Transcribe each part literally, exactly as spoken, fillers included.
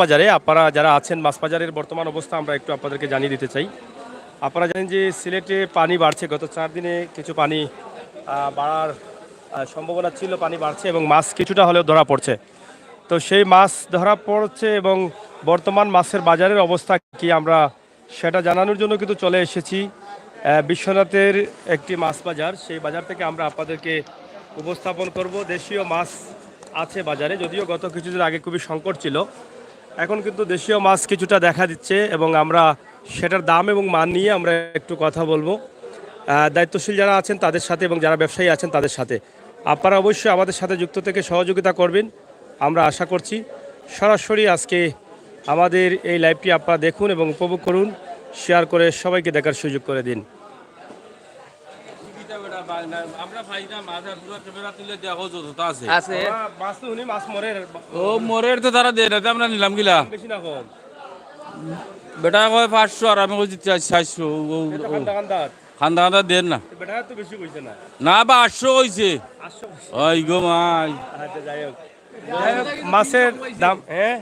বাজারে। আপনারা যারা আছেন মাছ বাজারের বর্তমান অবস্থা আমরা একটু আপনাদেরকে জানিয়ে দিতে চাই। আপনারা জানেন যে সিলেটে পানি বাড়ছে, গত চার দিনে কিছু পানি আহ, বাড়ার আহ, সম্ভাবনা ছিল, পানি বাড়ছে এবং মাছ কিছুটা হলেও ধরা পড়ছে। তো সেই মাছ ধরা পড়ছে এবং বর্তমান মাছের বাজারের অবস্থা কি আমরা সেটা জানানোর জন্য কিন্তু চলে এসেছি আহ, বিশ্বনাথের একটি মাছ বাজার। সেই বাজার থেকে আমরা আপনাদেরকে উপস্থাপন করব। দেশীয় মাছ আছে বাজারে, যদিও গত কিছুদিন আগে খুবই সংকট ছিল, এখন কিন্তু দেশীয় মাছ কিছুটা দেখা দিচ্ছে এবং আমরা সেটার দাম এবং মান নিয়ে আমরা একটু কথা বলবো আহ, দায়িত্বশীল যারা আছেন তাদের সাথে এবং যারা ব্যবসায়ী আছেন তাদের সাথে। আপনারা অবশ্যই আমাদের সাথে যুক্ত থেকে সহযোগিতা করবেন, আমরা আশা করছি। সরাসরি আজকে আমাদের এই লাইভটি আপনারা দেখুন এবং উপভোগ করুন, শেয়ার করে সবাইকে দেখার সুযোগ করে দিন। আমরা পাই না, মাছ আর পুরা ক্যামেরা তুলে দেখো যতটা আছে। আছে। মাছ তো উনি মাছ মরের। ও মরের তো তারা দেয় না, তো আমরা নিলাম কিলা? বেশি না কম? বেটা কয় পাঁচশো আর আমি কইছি চার-, চারশো। ও, ও, এটা ও। খান্দা খান্দা। খান্দা খান্দা দেন না। বেটা তো বেশি কইছে না। না বা আটশো কইছে। আটশো কইছে। ওই গো মাই। আচ্ছা, যাই হোক। মাছের দাম, হ্যাঁ?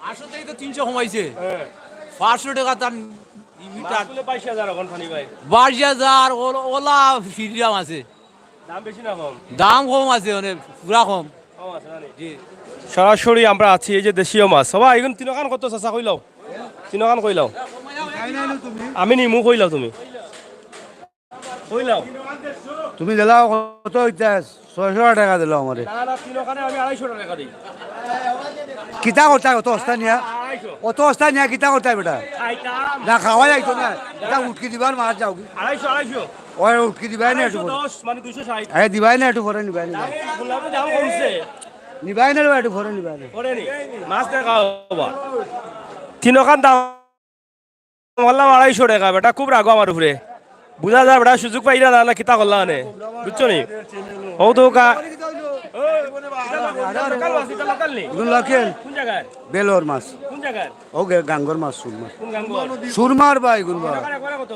আটশো থেকে তো তিনশো কমাইছে। হ্যাঁ। পাঁচশো টাকা তার লিমিট আর মাছ হলে বাইশ হাজার এখন পানি ভাই। বাইশ হাজার ওল-, ওলা ফিরিয়াম আছে। দাম বেশি না কম? দাম কম আছে, মানে পুরা কম। কম আছে না নি? জি। সরাসরি আমরা আছি এই যে দেশীয় মাছ। সবাই এখন তিনখান কত চাচা কইলাও? তিনখান কইলাও। আমি নিমু কইলাও তুমি। কইলাও। তুমি দিলাও কত হইতা? ছয়শো টাকা দিলাও আমারে। না, না, তিনখানে আমি আড়াইশো টাকা দিই। কিতা করতায় অত হস্তা নিয়া? আড়াইশো। অত হস্তা নিয়া কিতা করতায় বেটা? খাইতাম। না, খাওয়া যাইতো না। এটা উটকি দিবার মাছ যাও কি? আড়াইশো, আড়াইশো। ওই উটকি দিবাই না একটু পরে। আড়াইশো দশ, মানে দুইশো ষাট। আরে দিবাই না একটু পরে, নিবাই না। দাম, বললাম তো দাম কমছে। নিবাই না রে, একটু পরে নিবাই না। পরে নি? মাছ দেখাও বা। তিনখান দাম বললাম আড়াইশো টাকা, বেটা খুব রাগো আমার উপরে। বুঝা যায় বেটা সুযোগ পাইরা না, না কিতা করলা আনে, বুঝছো নি? ও তো কা-, লোকাল মাছ, এটা লোকাল নি? এগুলো লোকাল। কোন জায়গার? বেলর মাছ। কোন জায়গার? ও গে-, গাঙ্গর মাছ, সুরমার। কোন গাঙ্গ? সুরমার ভাই, গুনবা। একবারে কত?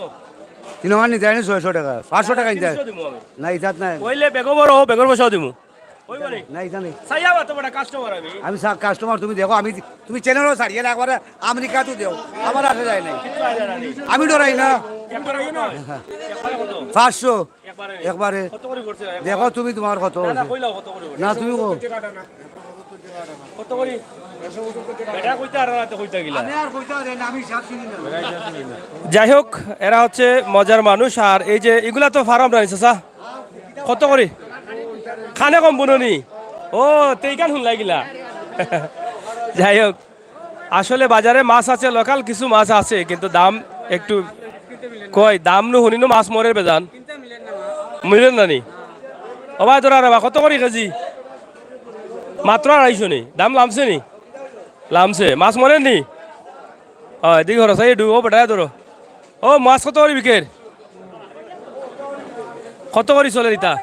তিনখান নিতে আনি ছয়শো টাকা, পাঁচশো টাকা নিতে আনি। তিনশো দিমু আমি। না, ইজাত নাই। কইলে বেগো বড়, বেগর পয়সাও দিমু। ওই মানে? না, ইজাত নাই। চাইয়া বা তোমার কাস্টমার আমি। আমি সা-, কাস্টমার, তুমি দেখো, আমি, তুমি চ্যানেলও ছাড়িয়ে না, একবারে আমেরিকাত দেও, আমার আসা যায় নাই। আমি ডরাই না। একবারে কত? পাঁচশো। একবারে? একবারে। কত করে পড়ছে? দেখো তুমি তোমার কত না, না, হইছে। কইলাও কত করে পড়ছে? না, তুমি কো। কত করে? বেটা কইতে আর রাতে কইতে গেলা। আমি আর কইতে পারি না, আমি হিসাব চিনি না। যাই হোক, এরা হচ্ছে মজার মানুষ। আর এই যে ইগুলা তো ফার্ম রানি চাচা, কত করে? খানে কম বুননি। ও, তেইখান হুনলাই গিলা। যাই হোক, আসলে বাজারে মাছ আছে, লোকাল কিছু মাছ আছে, কিন্তু দাম একটু কই, দাম নু হুনিনু মাছ মরের বেজান। মিলের না নি? ও ভাই, ধরা রে বা, কত করি কেজি? মাত্র আড়াইশো নি? দাম লামছে নি? লামছে। মাছ মরের নি? ও, এদিকে ধরো, সাইডে ডুবো, বেটায় ধরো। ও, মাছ কত করি বিকের? কত করি চলের ইতা?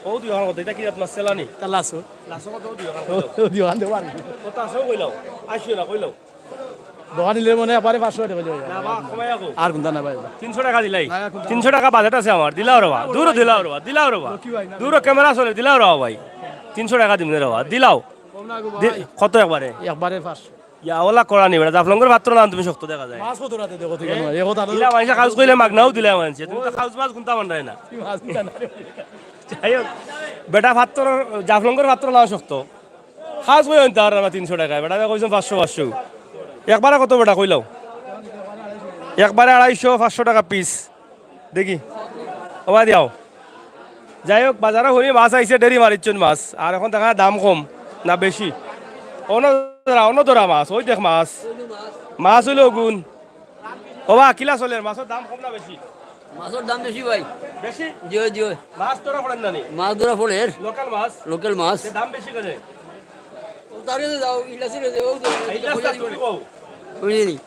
ও, দুই হাজার কত? ইতা কি জাত মাছ, চেলা নি? তা লাসো। লাসো কত? দুই হাজার কত? দুই হাজার দেওয়ার। কত আছে কইলাও? আইসো না কইলাও। দোকান নিলে মনে হয় পারে পাঁচশো টাকা হয়ে যাবে। না, বা, কমাই রাখো। আর কোনটা না ভাই? তিনশো টাকা দিলাই। না, আর কোনটা? তিনশো টাকা বাজেট আছে আমার। দিলাও রে বা। দূরও দিলাও রে বা। দিলাও রে বা। লক্ষ্মী ভাই না। দূরও ক্যামেরা চলে। দিলাও রে বা ভাই। তিনশো টাকা দিমু রে বা। দিলাও। কম না গো দি-, ভাই। কত একবারে? একবারে পাঁচশো। ইয়া, ওলা করা নি বেটা। জাফলংগর পাত্র লান তুমি শক্ত দেখা যায়। মাছ কত রাতে দেখো, ঠিক আছে? এ? এ কথা তো ইলা মাইনষে খাউজ কইলে মাগনাও দিলে মানছে। তুমি তো খাউজ মাছ গুনতা পাররায় না। কি মাছ গুনতা না রে? যাই হোক, বেটা পাত্র, জাফলংগর পাত্র লাও শক্ত। খাস কই আনতে আর আমরা তিনশো টাকায়, বেটা কইছেন পাঁচশো, পাঁচশো। একবারে কত বেটা কইলাও? একবারে আড়াইশো, পাঁচশো টাকা পিস। দেখি, ওবা দিয়াও। যাই হোক, বাজারো হুনি মাছ আইছে, ডেরি মারিচ্ছন মাছ। আর এখন দেখা দাম কম, না বেশি। অন্য ধরা, অন্য ধরা মাছ, ওই দেখ মাছ। মাছ অইলো গুণ। ওবা, কিলা চলের? মাছর দাম কম না বেশি? মাছর দাম বেশি ভাই। বেশি? জি অয়, জি অয়। মাছ ধরা পড়ের না নি? মাছ ধরা পড়ের। লোকাল মাছ? লোকাল মাছ। এ দাম বেশি কেনে? তার কাছে যাও, ইলাসি রয়েছে, ও তো এই ইলাস তো তুমি কও। বুঝলি?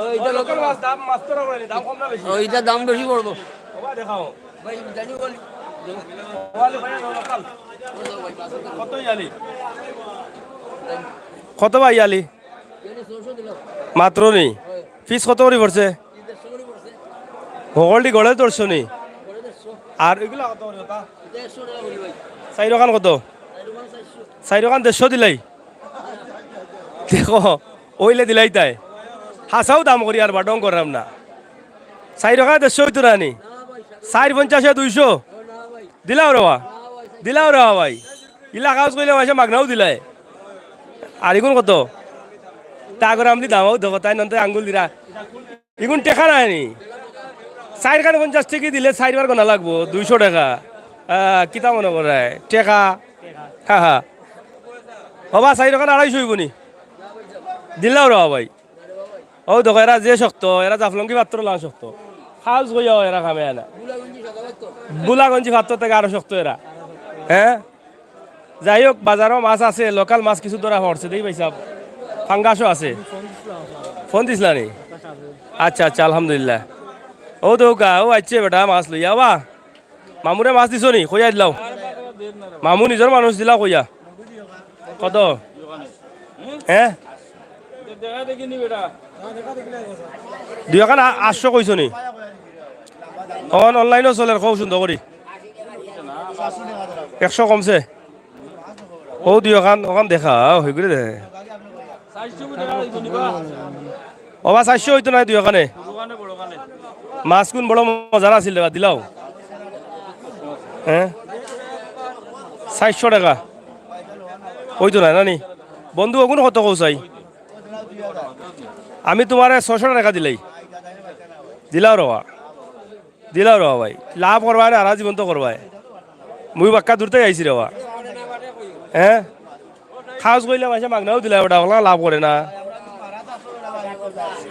ও, এটা ও, লোকাল লোকাল মাছ। মাছ, দাম মাছ ধরা পড়েনি, দাম কম না বেশি? ও, এটা দাম বেশি পড়বো। ওবা দেখাও। ভাই, জানি বলি। ওবা, ভাই, লোকাল। কত ইয়ালি? কত ভাই ইয়ালি? মাত্র নি? পিস কত করি পড়ছে? হকলটি গড়ে ধরছো নি? আর এগুলা কত করি ওটা? চাইরোখান কত? চাইরোখান দেড়শো দিলাই? দেখো, অইলে দিলাইতায়। হাছাউ দাম করি আর বা ঢং কররাম না। চাইর অখান দেড়শো অইতো না নি? চাইর পঞ্চাশে দুইশো? দিলাও রে বা। দিলাও রে বা ভাই। ইলা কাজ কইলে মাইনষে মাগনাও দিলায়। আর ইগুন কত? তা করে আমি দামাও দেখো, তাইন অন্তে আঙ্গুল দিরা। ইগুন টেকা নায় নি? চাইর খান পঞ্চাশ টেকা দিলে চাইরবার গনা লাগবো, দুইশো টেকা। আহ, কিতা মনো কররায়? টেকা? হা, হা। ও বা, চাইর খান আড়াইশো অইবো নি? দিলাও রে বা ভাই। অউ দেখো, এরা যে শক্ত, এরা জাফলংগি পাত্তর লান শক্ত। খাউজ কইয়া এরা কামে আনা। বুলাগঞ্জি পাত্তর থাকি আরো শক্ত এরা। হ্যাঁ? যাই হোক, বাজারো মাছ আছে, local মাছ কিছু ধরা পড়ছে, দেখি ভাইসাব, পাঙ্গাসও আছে। ফোন দিছলা নি? আচ্ছা, আচ্ছা, আলহামদুলিল্লাহ। অউ দেখউক্কা, অউ আইছে বেটা মাছ লইয়া, বা। মামুরে মাছ দিছো নি? কইয়া দিলাও। মামু নিজর মানুষ, দিলাও কইয়া। কত? হ্যাঁ? দুইওখান আ-, আটশো কইছো নি? অখন online-ও চলের, খুব সুন্দর করি। একশো কমছে। অউ দুইওখান, অখান দেখা, অউ হইগুলি দে। ও বা, চাইরশো অইতো নায় দুইওখানে। মাছগুন বড় মজার আছিল রে বা, দিলাও। হ্যাঁ? চাইরশো টেকা। অইতো নায়, না নি? বন্ধু, অগুন কত কও চাই? আমি তুমারে ছয়শো টেকা দিলাই। দিলাও রে বা। দিলাও রে বা ভাই। লাভ করবায় না, হারা জীবন তো করবায়। মুই বাক্কা দূর থাকি আইছি রে বা। হ্যাঁ? খাউজ কইলে মাইনষে মাগনাও দিলায়, ওটা ওলা লাভ করে না।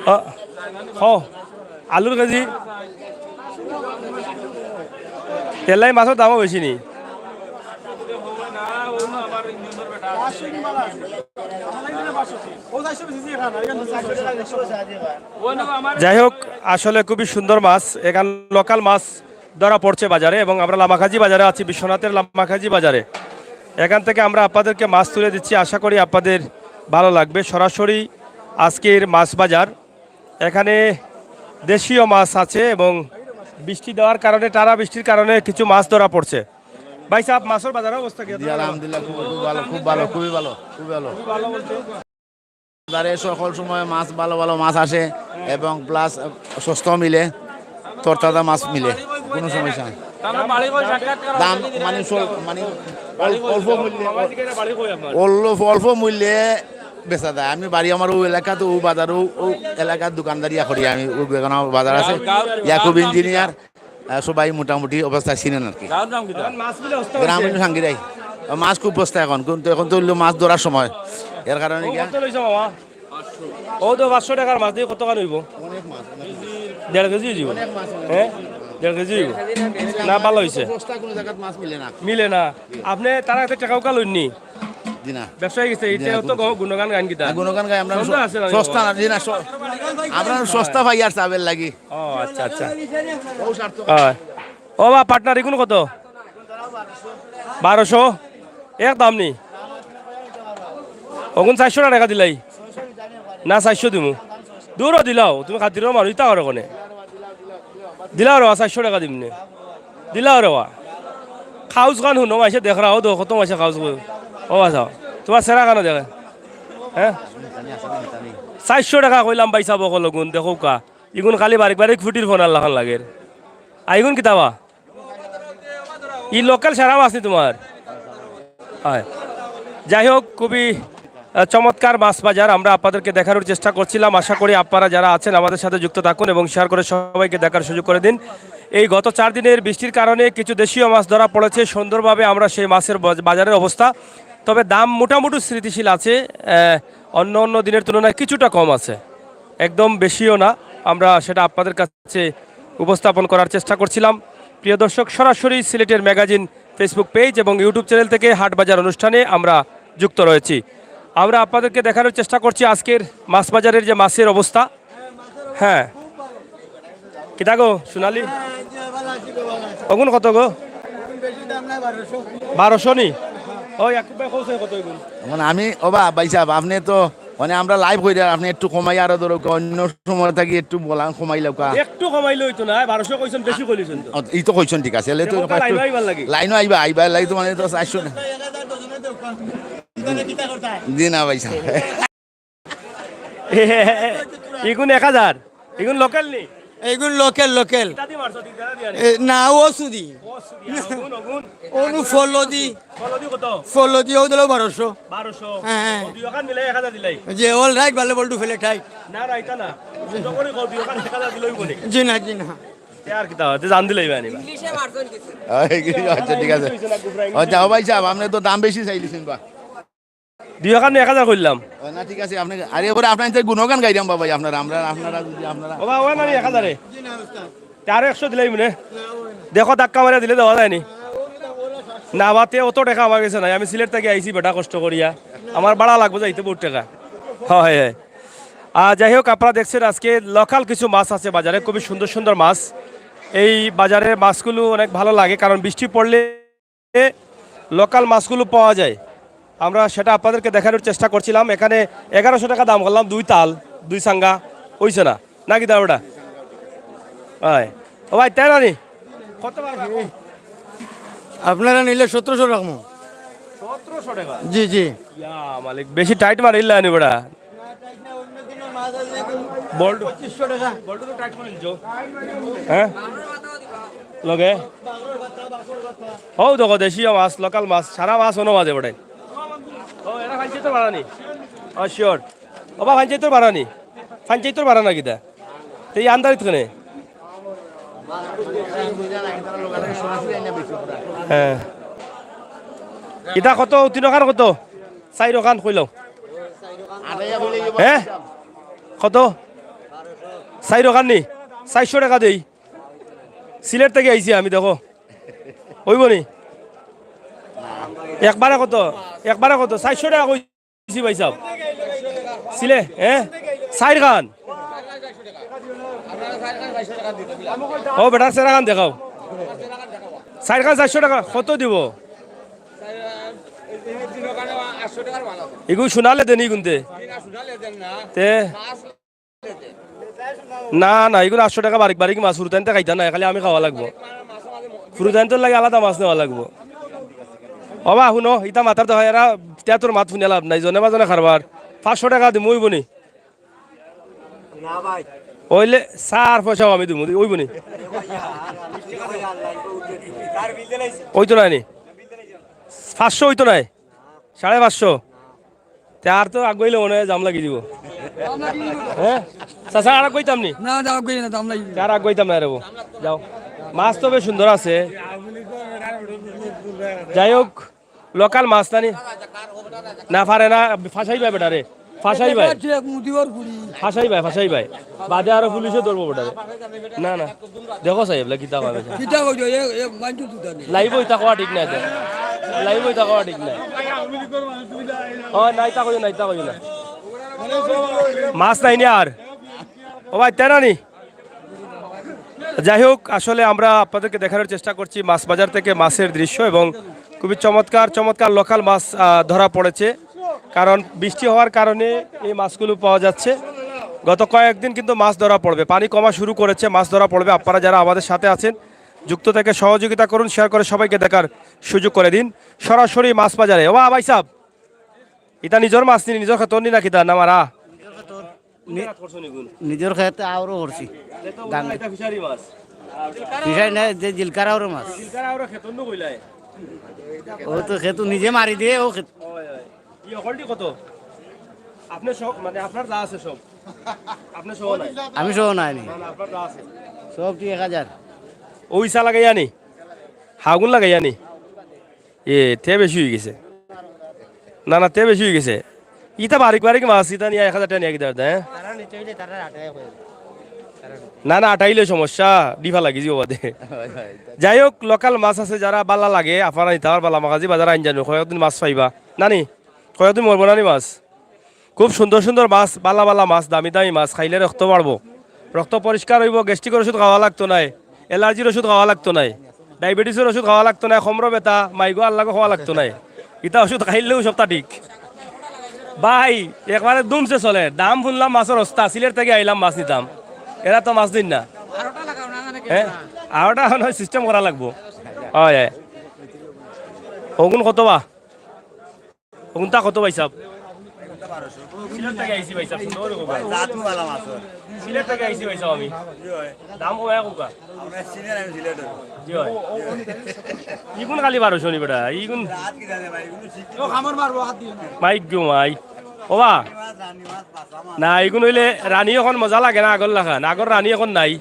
অ, হ। আলুর কেজি? এলাই মাছর দামও বেশি নি। যাই হোক, আসলে খুবই সুন্দর মাছ। এখান local মাছ ধরা পড়ছে বাজারে এবং আমরা লামাকাজি বাজারে আছি, বিশ্বনাথের লামাকাজি বাজারে। এখান থেকে আমরা আপনাদেরকে মাছ তুলে দিচ্ছি, আশা করি আপনাদের ভালো লাগবে। সরাসরি আজকের মাছ বাজার। এখানে দেশীয় মাছ আছে এবং বৃষ্টি দেওয়ার কারণে, টানা বৃষ্টির কারণে কিছু মাছ ধরা পড়ছে। ভাইসাব, মাছর বাজারর অবস্থা কিতা? জি, আলহামদুলিল্লাহ, খুব, খুব ভালো, খুব ভালো, খুবই ভালো, খুবই ভালো। খুবই ভালো বলতে? বাজারে সকল সময় মাছ, ভালো ভালো মাছ আসে এবং plus সস্তাও মিলে, তরতাজা মাছ মিলে, কুনু সমস্যা নাই। দাম মানে সল-, মানে অল-, অল্প মূল্যে, অল্প, অল্প মূল্যে বেচা যায়। আমি বাড়ি আমার অউ এলাকাত, অউ বাজারো, অউ এলাকার দোকানদারি করি আমি, অউ বেগুন আমার বাজার আছে, ইয়াকুব ইঞ্জিনিয়ার, আহ, সবাই মোটামুটি অবস্থা চিনেন আর কি। গাঁওর নাম কিতা? গ্রাম হইল সাঙ্গিরাই। মাছ খুব সস্তা এখন, কিন্তু এখন তো হইলো মাছ ধরার সময়, এর কারণে অউ গিয়া কত লইছো মামা? অউ তো পাঁচশো টেকার মাছ দিয়া কতখান অইবো? অনেক মাছ, অনেক মাছ। দেড় কেজি অইবো? অনেক মাছ, অনেক হ্যাঁ? মাছ। দেড় কেজি অইবো? না, ভালা অইছে। সস্তা কুনু জাগাত মাছ মিলে না। মিলে না। আপনে তারা এত টেকা উকা লইননি? জি না। ব্যবসা অইগেছে, জি না, ইটা তো কোনো গু-, গুণগান গাইন কিতা? না, গুণগান গাই আমরা। সন্দেহ আছে না? সস্তা না, জি না, স-, আমরা সস্তা পাইয়ার চাবের লাগি। ও, আচ্ছা, আচ্ছা। অউ স্বার্থ। হয়। ও বা, partner, ইগুন কত? বারোশো? এক দাম নি? অগুন চাইরশো টেকা দিলাই? না, চাইরশো দিমু। দুরো দিলাও, তুমি খাতিরর মানুষ, ইতা করো কেনে? দিলাও রে বা, চাইরশো টেকা দিমু নে। দিলাও রে বা। খাউজ খান হুনো, মাইনষে দেখরা, অউ দেখো, কত মাইনষে খাউজ খায়। ও আচ্ছা, তুমার সেরা খানো দেখে। হ্যাঁ? চাইরশো টেকা কইলাম ভাইসাব অকল অগুন, দেখউক্কা। ইগুন খালি বারিক বারিক ফুটির ফোনার লাখান লাগের। আর ইগুন কিতা বা? ই local সারা মাছ নি তুমার? হয়। যাই হোক, খুবই, আহ, চমৎকার মাছ বাজার আমরা আপনাদেরকে দেখানোর চেষ্টা করছিলাম। আশা করি আপনারা যারা আছেন আমাদের সাথে যুক্ত থাকুন এবং share করে সবাইকে দেখার সুযোগ করে দিন। এই গত চার দিনের বৃষ্টির কারণে কিছু দেশীয় মাছ ধরা পড়েছে, সুন্দরভাবে আমরা সেই মাছের বাজ-, বাজারের অবস্থা। তবে দাম মোটামুটি স্থিতিশীল আছে, আহ, অন্য অন্য দিনের তুলনায় কিছুটা কম আছে, একদম বেশিও না। আমরা সেটা আপনাদের কাছে উপস্থাপন করার চেষ্টা করছিলাম। প্রিয় দর্শক, সরাসরি সিলেটের ম্যাগাজিন Facebook page এবং YouTube channel থেকে হাট বাজার অনুষ্ঠানে আমরা যুক্ত রয়েছি। আমরা আপনাদেরকে দেখানোর চেষ্টা করছি আজকের মাছ বাজারের যে মাছের অবস্থা। হ্যাঁ, কিতা গো সোনালি? অগুন কত গো? বারোশো নি? ও, ইয়াকুব ভাই, কইছে কত অইবো? মানে আমি, ও বা, ভাইসাব, আপনে তো মানে আমরা live করি, আর আপনে একটু কমাই আরো ধরো, অন্য সময় থাকি একটু বলা কমাই লাউক্কা। একটু কমাইলে অইতো না, বারোশো কইছইন, বেশি কইলিছইন তো। ও, ই তো কইছইন, ঠিক আছে, এলে তো দেখো, একটু লাইনও আইবার লাগি। লাইনও আইবা, আইবা, এর লাগি তো মানে তো চাইরশো না। জি না ভাইসাব। ইগুন এক হাজার। ইগুন লোকাল নি? এইগুন লোকাল, লোকাল। ইতা দি মারছো, তিন টাকা দিয়া নি? এ, না, ও সুদি। ও সুদি, আর অগুন, অগুন? অনু ফলদি। ফলদি কত? ফলদি ও দিল বারোশো। বারোশো? হ্যাঁ, হ্যাঁ। ও দুইওখান মিলাই এক হাজার দিলাই? যে all right, ভালো বল্টু ফেলে টাইট। না, না, ইতা না। সুন্দর করি কও, দুইওখান এক হাজার দিলে অইবো নি? জি না, জি না। তে আর কিতা, তে জান দিলাই বা আনিবা। ইংলিশে মারছেন কিছু। আচ্ছা, ঠিক আছে। ও, যাও ভাই সাহেব, আপনি তো দাম বেশি চাইলিছেন বা। দুইওখান এক হাজার কইলাম। ও, না, ঠিক আছে, আপনি, আরে, এবারে আপনার যে গুণগান গাইলাম বাবা, আপনারা, আমরা, আপনারা যদি, আপনারা ও বা, ওই মানে এক হাজারে। তে আরো একশো দিলাই মনে। দেখো, ধাক্কা মারিয়া দিলে দেওয়া যায়নি। না, বাতে অত টাকা আমার কাছে নাই। আমি সিলেট থাকি আইছি বেটা কষ্ট করিয়া। আমার ভাড়া লাগবো যাইতে বহুত টাকা। হয়, হয়। আর যাই হোক, আপনারা দেখছেন আজকে লোকাল কিছু মাছ আছে বাজারে, খুবই সুন্দর সুন্দর মাছ। এই বাজারের মাছগুলো অনেক ভালো লাগে, কারণ বৃষ্টি পড়লে লোকাল মাছগুলো পাওয়া যায়। আমরা সেটা আপনাদেরকে দেখানোর চেষ্টা করছিলাম। এখানে এগারোশো টাকা দাম করলাম, দুই তাল, দুই চাঙ্গা, অইছে না? না কিতা বেটা? হয়। ও ভাই, তাই না নি? কত বার রাখো? আপনারা নিলে সতেরোশো রাখবো। সতেরোশো টাকা? জি, জি। ইয়া মালিক, বেশি টাইট মারিলা নি বেটা। বল্টু, পঁচিশশো টাকা। বল্টু তো টাইট করে দিছো। হ্যাঁ? লগে? ও দেখো, দেশীয় মাছ, লোকাল মাছ, সারা মাছ অনো মাঝে বেটায়। ও, এরা ফাইন চাইতো পারা নি? ও, sure। ও বা, ফাইন চাইতো পারা নি? ফাইন চাইতো পারা না কিতা? তে ই আন্দারিত কেনে? হ্যাঁ। ইটা কত? তিনোখান কত? চাইরোখান কইলাও। হ্যাঁ? কত? চাইরোখান নি? চাইরশো টাকা দেই। সিলেট থাকি আইছি আমি, দেখো। অইবো নি? একবারে কত? একবারে কত? চাইরশো টাকা কই জি ভাই সাহেব। সিলে, হ্যাঁ? চাইরখান। ও বেটা, চাইরখান দেখাও। চাইরখান চাইরশো টাকা, কত দিব? ইগু শুনালে দেনি গুনতে। তে? না, না, ইগুন আটশো টাকা বারিক বারিক মাছ, হুরুতাইন্তে খাইতা নায়, খালি আমি খাওয়া লাগবো। হুরুতাইন্তর লাগি আলাদা মাছ নেওয়া লাগবো। ও বা, হুনো, ইতা মাতার তো হয়, এরা তিয়াত্তর মাত হুনিয়া লাভ নাই, জনে বা জনে খারবার। পাঁচশো টাকা দিমু, অইবো নি? না ভাই। অইলে চার পয়সাও আমি দিমু, অইবো নি? অইতো নায় নি? পাঁচশো অইতো নায়? সাড়ে পাঁচশো? তে আর তো আগুয়াইলে মনে হয় জাম লাগি দিব। হ্যাঁ? চাচা, আর আগুয়াইতাম নি? না, না, আগুয়াই না, দাম লাগি। তে আর আগুয়াইতাম না রে বউ। যাও। মাছ তো বেশ সুন্দর আছে। যাই হোক, লোকাল মাছ নানি? না পারে না, ফাঁসাই পায় বেটারে। ফাঁসাই পায়। এটা যে মুদিওর ফুড়ি। ফাঁসাই পায়, ফাঁসাই পায়। বাদে আরো পুলিশে ধরবো বেটারে। না, না। দেখো সাহেব, লা কিতা কয় বেটা। কিতা কইছো? এ, এ, মাইন্ডু তুই জানি। লাইভ ইতা কওয়া ঠিক নাই তো। লাইভ ইতা কওয়া ঠিক নাই। ও, না, ইতা কইও না, ইতা কইও না। মাছ নাই নি আর? ও ভাই, তেরা নি? যাই হোক, আসলে আমরা আপনাদেরকে দেখানোর চেষ্টা করছি মাছ বাজার থেকে মাছের দৃশ্য এবং খুবই চমৎকার, চমৎকার লোকাল মাছ, আহ, ধরা পড়েছে। কারণ বৃষ্টি হওয়ার কারণে এই মাছগুলো পাওয়া যাচ্ছে। গত কয়েকদিন কিন্তু মাছ ধরা পড়বে, পানি কমা শুরু করেছে, মাছ ধরা পড়বে। আপনারা যারা আমাদের সাথে আছেন, যুক্ত থেকে সহযোগিতা করুন, শেয়ার করে সবাইকে দেখার সুযোগ করে দিন। সরাসরি মাছ বাজারে। ওবা ভাই সাহেব, ইতা নিজর মাছ নি, নিজর খেতর নি না কিতা, না মারা? নিজর খেতে আরো করছি। ধান। ইতা ফিশারি মাছ। ফিশারি না, যে জিলকার আরো মাছ। জিলকার আরো খেতর নু কইলাই। ও তো খেতু নিজে মারি দিয়ে, ও খেত। ওই, ওই। ই অকলটি কত? আপনি সব, মানে, আপনার যা আছে সব? আপনি সহ নাই? আমি সহ নাই নি। না, না, আপনার যা আছে। সব ঠিক এক হাজার। ও ইসা লাগাইয়া নি? হাগুন লাগাইয়া নি? এ, তে বেশি অই গেছে। না, না, তে বেশি অই গেছে। ইতা বারিক বারিক মাছ, ইতা নিয়া এক হাজার টাকা নিয়া কিতা করতা, হ্যাঁ? না, না, আটাইলে সমস্যা, ডিফা লাগি যাইবো বাদে। যাই হোক, লোকাল মাছ আছে যারা বালা লাগে, আপনারা নিতা পারবা, লামাকাজি বাজার আইন জানো, কয়েকদিন মাছ পাইবা। নানি, কয়েকদিন মরবো নানি মাছ। খুব সুন্দর সুন্দর মাছ, বালা বালা মাছ, দামি দামি মাছ, খাইলে রক্ত বাড়বো, রক্ত পরিষ্কার অইবো, গ্যাস্ট্রিকর ওষুধ খাওয়া লাগতো নায়, অ্যালার্জির ওষুধ খাওয়া লাগতো নায়, ডায়াবেটিসর ওষুধ খাওয়া লাগতো নায়, কমরো বেতা, মাইগো আল্লাগো খাওয়া লাগতো নায়। ইতা ওষুধ খাইলেও সবটা ঠিক। ভাই, একবারে দুমছে চলে, দাম শুনলাম মাছর অস্তা, সিলেট থাকি আইলাম মাছ নিতাম, এরা তো মাছ দিন না। হ্যাঁ, আরোটা অনো সিস্টেম করা লাগবো। হয়, হয়। অগুন কত বা? অগুনতা কত ভাই সাহেব? সিলেট থাকি আইছি ভাইসাব, সুন্দর কউক্কা। জাত ভালা মাছ। সিলেট থাকি আইছি ভাইসাব আমি। জি অয়। দাম কমাইয়া কউক্কা। আমরা সিনিয়র, আমি সিলেটর। জি অয়। ইগুন খালি বারোশো নি বেটা, ইগুন। জাত কি জানে ভাই, ইগুলো শিখতে ও কামড় মারবো, হাত দিও না। মাইক গো মাই। ওবা। মাছ, রানী মাছ, বাসা মাছ। না, ইগুন অইলে রানী অখন মজা লাগে না আগর লাখান। আগর রানী অখন নাই।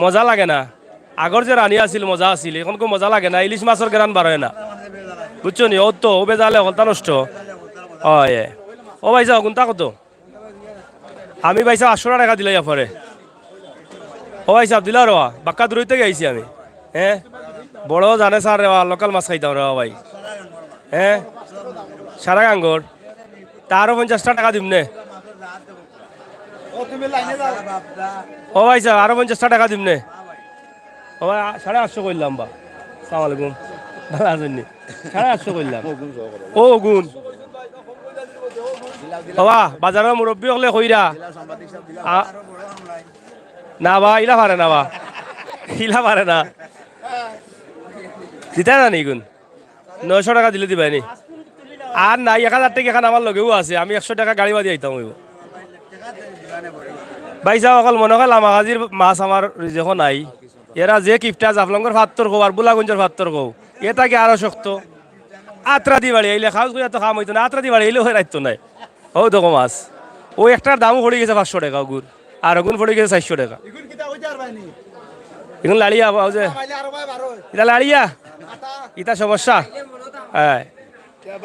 মজা লাগে না। আগর যে রানী আছিল, মজা আছিল, অখন কু মজা লাগে না, ইলিশ মাছর গেরান বারয় না। বুঝছো নি? অউ তো, অউ বেজালে হকলতা নষ্ট। অয়। ও ভাইসাব, কুনটা কত? আমি ভাইসাব আটশো টেকা দিলাই আপনারে। ও ভাইসাব, দিলা রেবা, বাক্কা দূরই থাকি আইছি আমি। হে? বড় জানে স্যার রেবা, লোকাল মাছ খাইতাম রেবা ভাই। হে? সারা গাঙ্গর। তা আরো পঞ্চাশটা টেকা দিমনে। ও ভাইসাব, আরো পঞ্চাশটা টেকা দিমনে। ও ভাই, আ-, সাড়ে আটশো কইলাম বা। আসসালামু আলাইকুম। ভালা আছইন নি? সাড়ে আটশো কইলাম। ও গুণ। ও বা, বাজারর মুরব্বি অকলে কইরা। আ-, না বা, ইলা পারে না বা। ইলা পারে না। দিতা না নি গুণ? নয়শো টেকা দিলে দিবায় নি? আর নাই, এক হাজার টেকা এখান আমার লগেউ আছে, আমি একশো টেকা গাড়ি বাদি আইতাম অইবো। ভাইসাব অকল মনো কয় লামাকাজির মাছ আমার রিজেকো নাই। এরা যে কিপটা জাফলংর ফাত্তর কও আর বুলাগঞ্জর ফাত্তর কও, এ থাকি আরো শক্ত। আত্রাদি বাড়ি আইলে খাউজ কইয়া তো কাম অইতো না, আত্রাদি বাড়ি আইলে অয় রাইতো নায়। অউ দেখো মাছ। অউ একটার দামও পড়ি গেছে পাঁচশো টেকা অগুর। আর অগুন পড়ি গেছে চাইরশো টেকা। ইগুন কিতা কইতে পারবায় নি? ইগুন লাড়িয়া, বাউ যে। খাইলে আরো ভাই বারো। ইটা লাড়িয়া? ইটা সমস্যা? হ্যাঁ।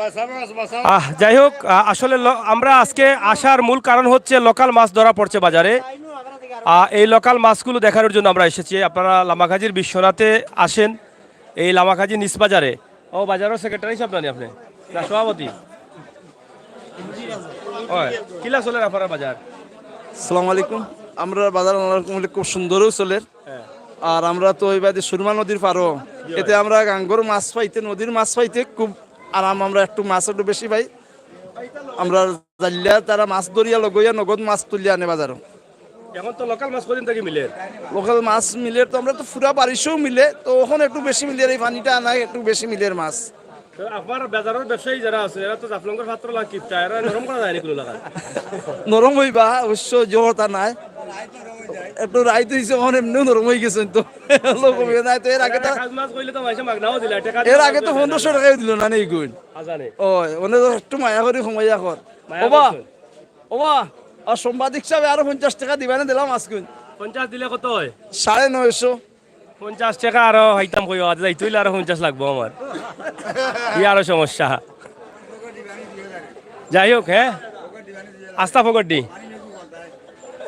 বাসা মাছ, বাসা। আহ, যাই হোক, আ-, আসলে ল-, আমরা আজকে আসার মূল কারণ হচ্ছে লোকাল মাছ ধরা পড়ছে বাজারে। আ, এই লোকাল মাছগুলো দেখানোর জন্য আমরা এসেছি। আপনারা লামাকাজির বিশ্বনাথে আসেন, এই লামাকাজি নিস বাজারে। ও, বাজারর সেক্রেটারি সাব নানি আপনে? না, সভাপতি? অয়, কিলা চলের আপনারার বাজার? আসসালামু আলাইকুম। আমরার বাজার আল্লাহর রহমতে খুব সুন্দরও চলের। হ্যাঁ। আর আমরা তো অউ বায়দি সুরমা নদীর পারো, জি ভাই। এতে আমরা গাঙ্গর মাছ পাইতে, নদীর মাছ পাইতে খুব আরাম। আমরা একটু মাছ একটু বেশি পাই। আমরা জাইল্লা তারা মাছ ধরিয়া লগইয়া নগদ মাছ তুলিয়া আনে বাজারো। অখন তো লোকাল মাছ কদিন থাকি মিলের? লোকাল মাছ মিলের তো, আমরা তো পুরা বারিশও মিলে, তো অখন একটু বেশি মিলের, এই পানিটা আনায় একটু বেশি মিলের মাছ। তো আপনার বাজারর ব্যবসায়ী যারা আছে, এরা তো জাফলংর ফাত্তর লাগ কিপটা, এরা নরম করা যায় নি কুনু লাখান? নরম অইবা, অবশ্য জোরতা নাই। একটু রাইত অইছে, অখন এমনেউ নরম অই গেছইন তো। লোক অইবে না, তো এর আগে তো খাস মাছ কইলে তো মাইনষে মাগনাও দিলা, টেকা এর আগে তো পনেরোশো টেকাও দিলো না নি ইগুন। আজানে। অয়, অনে তো একটু মায়া করি কমাইয়া কর। মায়া ওবা, করছইন। ওবা, আর সাংবাদিক সাবে আরো পঞ্চাশ টেকা দিবা নে, দিলাম আজকুন। পঞ্চাশ দিলে কত অয়? সাড়ে নয়শো। পঞ্চাশ টেকা আরো পাইতাম কই, আজ যাইতে অইলে আরো পঞ্চাশ লাগবো আমার। ই আরো সমস্যা। যাই হোক, হ্যাঁ, আস্তা ফকটি।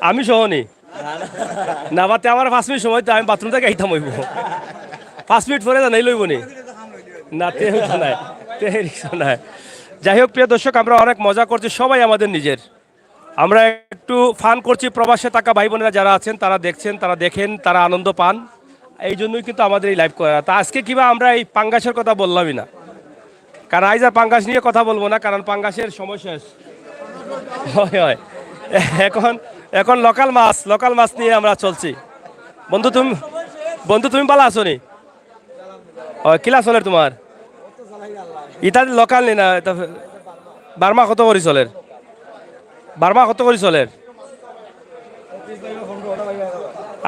আমি সহ নি। না বা, তে আমার পাঁচ মিনিট সময় তো, আমি বাথরুম থাকি আইতাম অইবো। পাঁচ মিনিট পরে জানাইলে অইবো নি? না, তে অইতো নায়, তে রিক্স নাই। যাই হোক, প্রিয় দর্শক, আমরা অনেক মজা করছি, সবাই আমাদের নিজের। আমরা একটু ফান করছি, প্রবাসে থাকা ভাই বোনেরা যারা আছেন, তারা দেখছেন, তারা দেখেন, তারা আনন্দ পান, এই জন্যই কিন্তু আমাদের এই লাইভ করা। তা আজকে কিবা আমরা এই পাঙ্গাসের কথা বললামই না, কারণ আইজ আর পাঙ্গাস নিয়ে কথা বলবো না, কারণ পাঙ্গাসের সময় শেষ। হয়, হয়। এখন, এখন লোকাল মাছ, লোকাল মাছ নিয়ে আমরা চলছি। বন্ধু তুমি, বন্ধু তুমি ভালা আছো নি? ও, কিলা চলের তোমার? ইতা লোকাল নি না, ইতা বার্মা কত করি চলের? বার্মা কত করি চলের?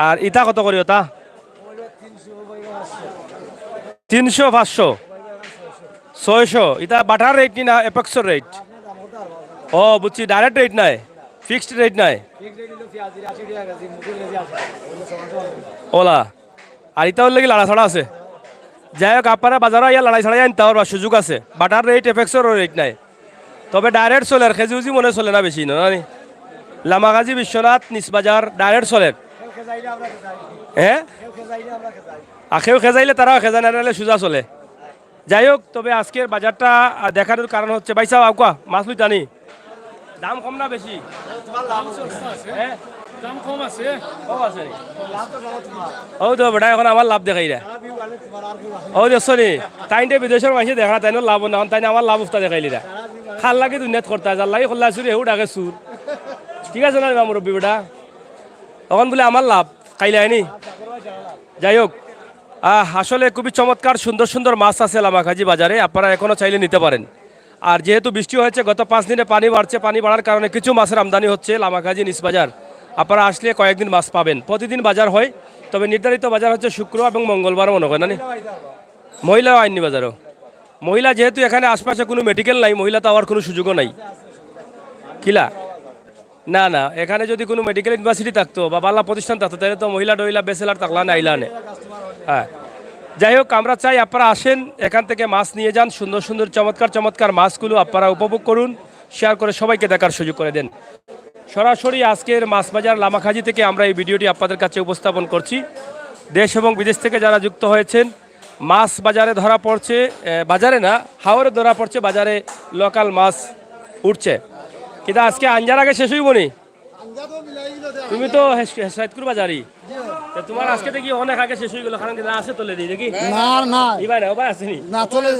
আর ইতা কত করি ওটা? তিনশো, পাঁচশো, ছয়শো। ইতা বাটার রেট নি না অ্যাপেক্সর রেট? ও, বুঝছি, ডাইরেক্ট রেট নাই, ফিক্সড রেট নাই। ওলা। আর ইতা অইলে কি লাড়াছাড়া আছে। যাই হোক, আপনারা বাজারো আইয়া লড়াই ছাড়াই আনতা পারবা, সুযোগ আছে। বাটার রেট, অ্যাপেক্সর রেট নাই। তবে ডাইরেক্ট চলের, খেজি উজি মনে চলে না বেশি, না নি? লামাকাজি বিশ্বনাথ নিস বাজার ডাইরেক্ট চলের। হ্যাঁ? আর কেউ খেজাইলে তারাও খেজায়, না নাইলে সুজা চলে। যাই হোক, তবে আজকের বাজারটা, আহ, দেখানোর কারণ হচ্ছে, ভাইসাব, আউক্কা, মাছ লইতা নি? দাম কম না বেশি? হ্যাঁ? দাম কম আছে। কম আছে নি? অউ তো বেটা, এখন আমার লাভ দেখাইরা। অউ দেখছো নি? তাইনতে বিদেশর মাইনষে দেখরা, তাইনর লাভ না, তাইন আমার লাভ উফতা দেখাইলিরা। খার লাগি দুনিয়াত করতা, যার লাগি খল্লা চুরি, হেউ ডাকে চুর। ঠিক আছে না রে বা মুরব্বি বেটা? অখন বুলে আমার লাভ, খাইলায় নি? যাই হোক, আহ, আসলে খুবই চমৎকার সুন্দর সুন্দর মাছ আছে লামাকাজি বাজারে, আপনারা এখনো চাইলে নিতে পারেন। আর যেহেতু বৃষ্টি হয়েছে, গত পাঁচ দিনে পানি বাড়ছে, পানি বাড়ার কারণে কিছু মাছের আমদানি হচ্ছে লামাকাজি নিস বাজার। আপনারা আসলে কয়েকদিন মাছ পাবেন। প্রতিদিন বাজার হয়, তবে নির্ধারিত বাজার হচ্ছে শুক্র এবং মঙ্গলবার মনে হয়, না নি? মহিলাও আইননি বাজারও। মহিলা যেহেতু এখানে আশপাশে কোনো মেডিকেল নাই, মহিলা তো আওয়ার কোনো সুযোগও নাই। কিলা? না, না, এখানে যদি কোনো মেডিকেল ইউনিভার্সিটি থাকতো বা বালা প্রতিষ্ঠান থাকতো, তাহলে তো মহিলা টহিলা ব্যাচেলার থাকলা না, আইলা নে। হ্যাঁ, যাই হোক, আমরা চাই আপনারা আসেন, এখান থেকে মাছ নিয়ে যান, সুন্দর সুন্দর চমৎকার চমৎকার মাছগুলো আপনারা উপভোগ করুন, শেয়ার করে সবাইকে দেখার সুযোগ করে দেন। সরাসরি আজকের মাছ বাজার লামাকাজি থেকে আমরা এই ভিডিওটি আপনাদের কাছে উপস্থাপন করছি। দেশ এবং বিদেশ থেকে যারা যুক্ত হয়েছেন, মাছ বাজারে ধরা পড়ছে, এ, বাজারে না, হাওরে ধরা পড়ছে, বাজারে লোকাল মাছ উঠছে। কিন্তু আজকে আঞ্জার আগে শেষ হইব নি? তুমি তো হেস-, হেসাইতকুর বাজারি। তো তোমার আজকে দেখি অনেক আগে শেষ হয়ে গেল, কারণ কি না আছে তোলে দিই দেখি? না, না। ইবাই না, ওবাই আছে নি? না, চলে।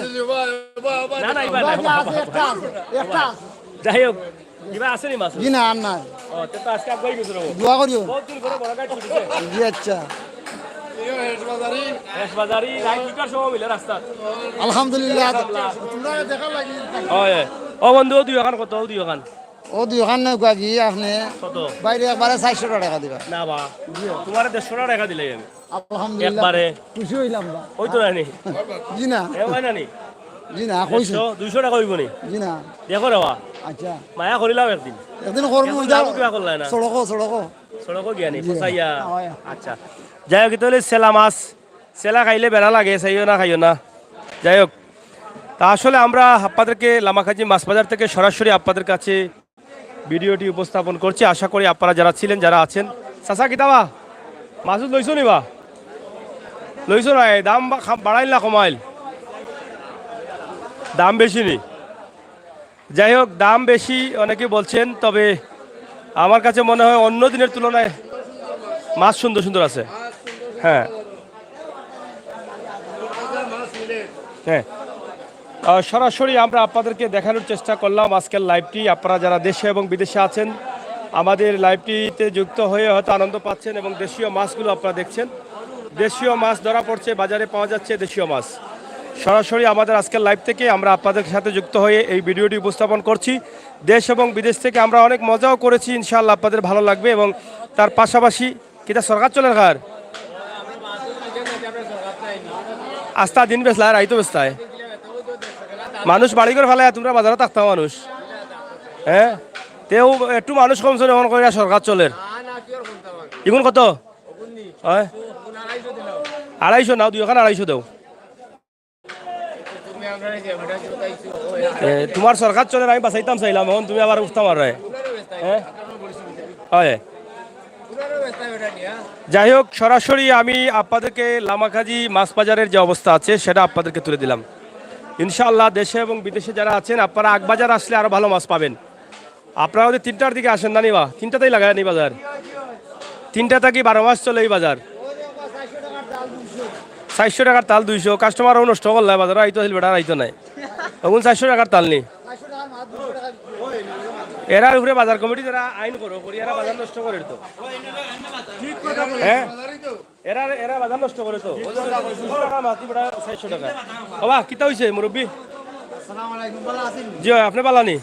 না, না, ইবাই না। আছে, আছে, একটা আছে, একটা আছে। যাই হোক, ইবাই আছে নি মাছ? জি না, আর নাই। ও, তো, তো আজকে আগুয়াই গেছে রে। দোয়া করিও। বহুত দিন পরে বড় গাছ ছুটেছে। জি, আচ্ছা। হেস বাজারি, রাত দুটার সময় মিলে রাস্তাত। আলহামদুলিল্লাহ। তোমরা দেখা লাগি। ওই, ও বন্ধু, ও দুই ওখান কত, ও দুই ওখান? ও দুই ওখান নয় গিয়ে আপনি কত? বাইরে একবারে চারশো টাকা দিবা। না বা, তোমারে দেড়শো টাকা দিলাই আমি। আলহামদুলিল্লাহ। একবারে। খুশি হইলাম বা। ওই তো নানি। জি না। এ হয় নানি? জি না, কইছে। দেড়শো, দুইশো টাকা হইব নি? জি না। দেখো রে বা। আচ্ছা। মায়া করিলাম একদিন। একদিন করবো, একদিন যাও। যাবো কিবা করলাই না? সড়কো, সড়কো। সড়কো গিয়া নি, জি। ফসাইয়া। হয়। আচ্ছা। যাই হোক, এটা হইলে সেলা মাছ। সেলা খাইলে বেড়া লাগে, চাইও না, খাইও না। যাই হোক, তা আসলে আমরা আপনাদেরকে লামাকাজি মাছ বাজার থেকে সরাসরি আপনাদের কাছে ভিডিওটি উপস্থাপন করছি। আশা করি আপনারা যারা ছিলেন, যারা আছেন, চাচা কিতাবা মাসুদ লইছো নি বা? লইছো না, এই দাম বা-, খা-, বাড়াইল না কমাইল? দাম বেশি নি? যাই হোক, দাম বেশি অনেকে বলছেন, তবে আমার কাছে মনে হয় অন্য দিনের তুলনায় মাছ সুন্দর সুন্দর আছে। হ্যাঁ, হ্যাঁ। আহ, সরাসরি আমরা আপনাদেরকে দেখানোর চেষ্টা করলাম আজকের লাইভটি। আপনারা যারা দেশে এবং বিদেশে আছেন, আমাদের লাইভটিতে যুক্ত হয়ে হয়তো আনন্দ পাচ্ছেন এবং দেশীয় মাছগুলো আপনারা দেখছেন। দেশীয় মাছ ধরা পড়ছে, বাজারে পাওয়া যাচ্ছে দেশীয় মাছ। সরাসরি আমাদের আজকের লাইভ থেকে আমরা আপনাদের সাথে যুক্ত হয়ে এই ভিডিওটি উপস্থাপন করছি। দেশ এবং বিদেশ থেকে আমরা অনেক মজাও করেছি, ইনশাআল্লাহ আপনাদের ভালো লাগবে। এবং তার পাশাপাশি কিতা সরকার চলের কার? আস্তা দিন বেচলা, রাইতো বেচতায়। মানুষ বাড়ি ঘর ফালাইয়া তোমরা বাজারো থাকতাও মানুষ। হ্যাঁ? তেও একটু মানুষ কমছে, এখন কইরা সরকার চলের। ইগুন কত? হয়? আড়াইশো নাও, দুই ওখান আড়াইশো দেও। এ, তোমার সরকার চলের, আমি বাঁচাইতাম চাইলাম, এখন তুমি আবার উঠতাম আর রায়। হ্যাঁ? হয়। যাই হোক, সরাসরি আমি আপনাদেরকে লামাকাজি মাছ বাজারের যে অবস্থা আছে, সেটা আপনাদেরকে তুলে দিলাম। ইনশাআল্লাহ, দেশে এবং বিদেশে যারা আছেন, আপনারা আগ বাজার আসলে আরো ভালো মাছ পাবেন। আপনারা ওদের তিনটার দিকে আসেন না নিবা, তিনটাতেই লাগায় নি বাজার। তিনটা থাকি বারো মাস চলে এই বাজার। চারশো টাকার তাল দুইশো, কাস্টমারও নষ্ট করলে বাজারো আইতো আছিল, বেটার আইতো নাই। ওগুন চারশো টাকার তাল নি। এরার উপরে বাজার কমিটি যারা আইন করো, করি এরা বাজার নষ্ট করে তো। হ্যাঁ? এরা, এরা বাজার নষ্ট করে তো। দুইশো টাকা মাটি বেটা চারশো টাকা। বাবা, কিতা হইছে মুরব্বি? আসসালামু আলাইকুম, ভালো আছেন? জি হয়, আপনি বালা নি?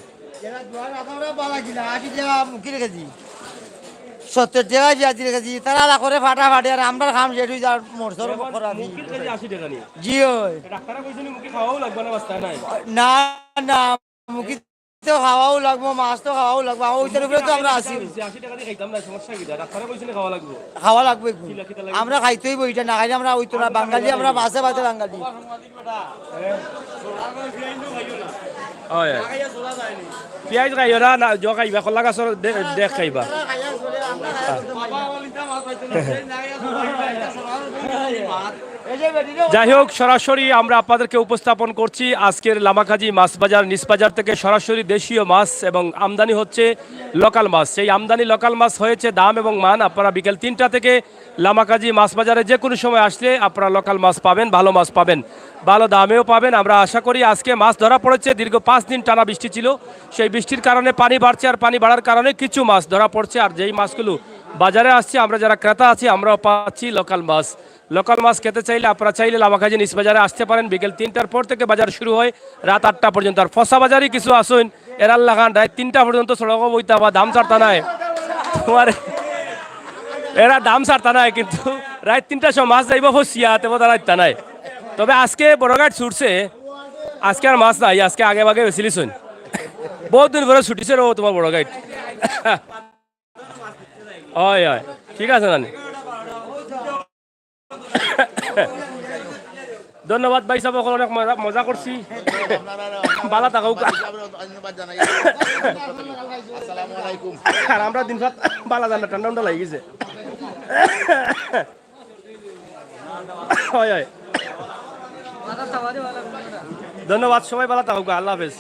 এরা দুয়ার আপনারা বালা কিনা? আশি টাকা মুখি রেখেছি। সত্তর টাকা পেঁয়াজ রেখেছি। তারা আলা করে ফাটাফাটি আর আমরার কাম শেষ হয়ে যাওয়ার মোটর করা মুখি কেজি আশি টাকা নি? জি হয়। ডাক্তারে কইছে নি মুখি খাওয়াও লাগবে না, বাস্তা নাই? না, না, মুখি তো খাওয়াও লাগবো, মাছ তো খাওয়াও লাগবো। আমার ওইটার উপরে তো আমরা আছি। আশি টাকা দিয়ে খাইতাম না, সমস্যা কিতা? ডাক্তারে কইছে নি খাওয়া লাগবো? খাওয়া লাগবো একটু। কিলা, কিতা লাগবো? আমরা খাইতেই বই, এটা না খাইলে আমরা ওই তো না, বাঙালি আমরা বাসে বাসে বাঙালি। হয়। পিয়াজ খাইও না, না, জো খাইবা, কলা গাছর দে-, দেখ খাইবা। যাই হোক, সরাসরি আমরা আপনাদেরকে উপস্থাপন করছি আজকের লামাকাজি মাছ বাজার, নিস বাজার থেকে সরাসরি দেশীয় মাছ এবং আমদানি হচ্ছে লোকাল মাছ। সেই আমদানি লোকাল মাছ হয়েছে দাম এবং মান। আপনারা বিকেল তিনটা থেকে লামাকাজি মাছ বাজারে যে কোনো সময় আসলে আপনারা লোকাল মাছ পাবেন, ভালো মাছ পাবেন, ভালো দামেও পাবেন। আমরা আশা করি আজকে মাছ ধরা পড়েছে, দীর্ঘ পাঁচ দিন টানা বৃষ্টি ছিল, সেই বৃষ্টির কারণে পানি বাড়ছে, আর পানি বাড়ার কারণে কিছু মাছ ধরা পড়ছে। আর যেই মাছগুলো বাজারে আসছি, আমরা যারা ক্রেতা আছি, আমরাও পাচ্ছি লোকাল মাছ। লোকাল মাছ খেতে চাইলে, আপনারা চাইলে লামাকাজি নিস বাজারে আসতে পারেন। বিকেল তিনটার পর থেকে বাজার শুরু হয় রাত আটটা পর্যন্ত। আর ফসা বাজারই কিছু আসুন, এরার লাখান রাত তিনটা পর্যন্ত সড়কো বইতা বা দাম ছাড়তা নাই। তোমার এরা দাম ছাড়তা নাই, কিন্তু রাত তিনটার সময় মাছ যাইব ফসিয়া, তেবো তারা ইতা নাই। তবে আজকে বড় গাইট ছুটছে, আজকে আর মাছ নাই, আজকে আগে ভাগে বেচিলিছইন। বহুত দিন পরে ছুটিছে রে তোমার বড় গাইট। হয়, হয়, ঠিক আছে নানি। ধন্যবাদ ভাই সাহেব, অকল অনেক মজা, মজা করছি। বালা থাকউক্কা। আর আমরা দিন রাত বালা জানা, ঠান্ডা ঠান্ডা লাগি গেছে। হয়, হয়। ধন্যবাদ, সবাই বালা থাকউক্কা, আল্লাহ হাফেজ।